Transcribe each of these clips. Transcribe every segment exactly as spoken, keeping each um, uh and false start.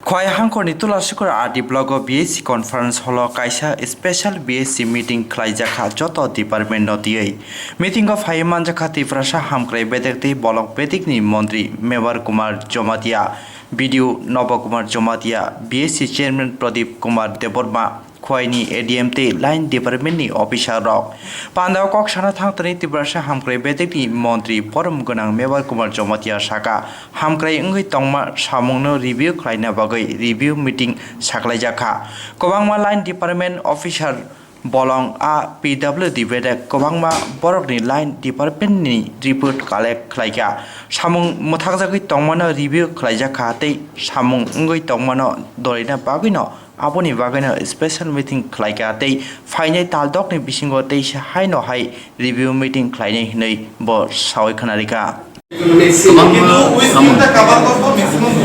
Khowai Hangkhorni Tulasikhor R D block o B S C conference hall o kaisa special B S C meeting khlaijak kha joto department no twiwi. Meeting o phaiwi manjak kha Tiprasa Hamkrai Bedek tei Bolong Bedekni Montri Mebar Kumar Jomatia, B D O Nobo Kumar Jomatia, B S C chairman Pradip Kumar Debbarma, Khowai ni A D M tei line department ni officer rok. Panda o kok sana thang tini Tiprasa Hamkrai Bedek ni Montri Borom Gwnang Mebar Kumar Jomatia saka, hamkrai wngwi tongma samung no review khlaina bagwi review meeting saklaijak kha. Kwbangma line department officer, Bolong a P W D Bedek kwbangma borok ni line department ni report collect khlaikha. Samung mwthakjagwi tongmano review khlaijak kha tei samung wngwi tongmano dorina bagwi no Aboni bagwino special meeting khlaikha tei phainai taldokni bisingo teisa haino hai review meeting khlainai hwnwi bo sawi khwnarikha. Kwbangma samung,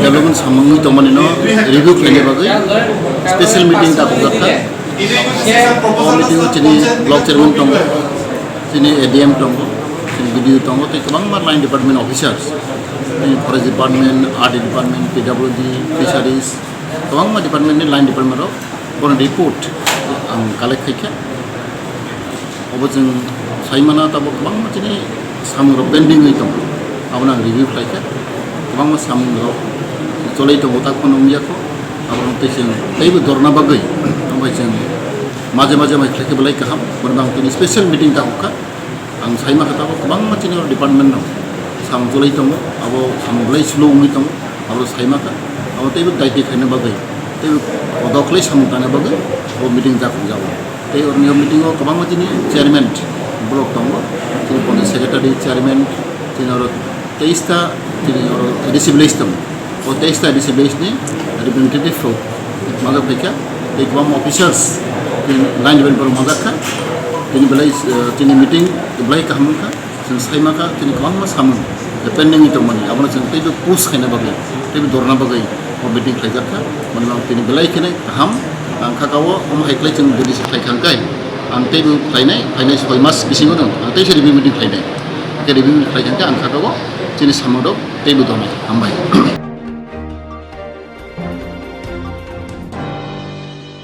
development samung wngwi tongmanino review khlaina bagwi special meeting dakhokjak kha. O meeting o chini block chairman tongo, chini A D M tongo, chini B D O tongo, tei kwbangma line department officers, chini forest department, R D department, P W D, fisheries, kwbangma department ni line department rok bono report ang collect khaikha. Obo chwng saimano tabuk kwbangma chini samung rok pending wi tongo, abono ang review khlaikha. Kwbangma samung rok cholwi tongo, tak phano wngya kho, abono tei chwng teibo dorna bagwi, omo hai chwng maje maje mai khlaikhe belai kaham, bono ang tini special meeting dakhokha. Ang saima kha tabuk kwbangma chini oro department rok samung cholwi tongo, abo samung belai slow wngwi tongo, abo saima kha, abo teibo daiti khaina bagwi, teibo kodoklai samung tangna bagwi bo meeting dakhokjago. Tei oroni meeting o kwbangma chini chairman borok tongo, chini panchayat secretary, chairman, chini oro teis ta chini oro A D C village tongo. O teis ta A D C village ni representative rok majak phaikha, tei kwbangma officers, tei line department borok majak kha, tini belai, eh, tini meeting belai kaham wngkha, chwng saima kha tini kwbangma samung pending wngwi tongmani, abono chwng teibo push khaina bagwi, teibo dorna bagwi o meeting khlaijak kha, mani ang tini belai kheno kaham nangkha, o omo hai khlai chwng jodi se khlai kha hwnkhe ang teibo khlainai, phainai soi mas bisingo no ang teisa review meeting khlainai, hwnkhe review meeting khlai kha hwnkhe ang kha o chini samung rok teibo dornai. Hambai.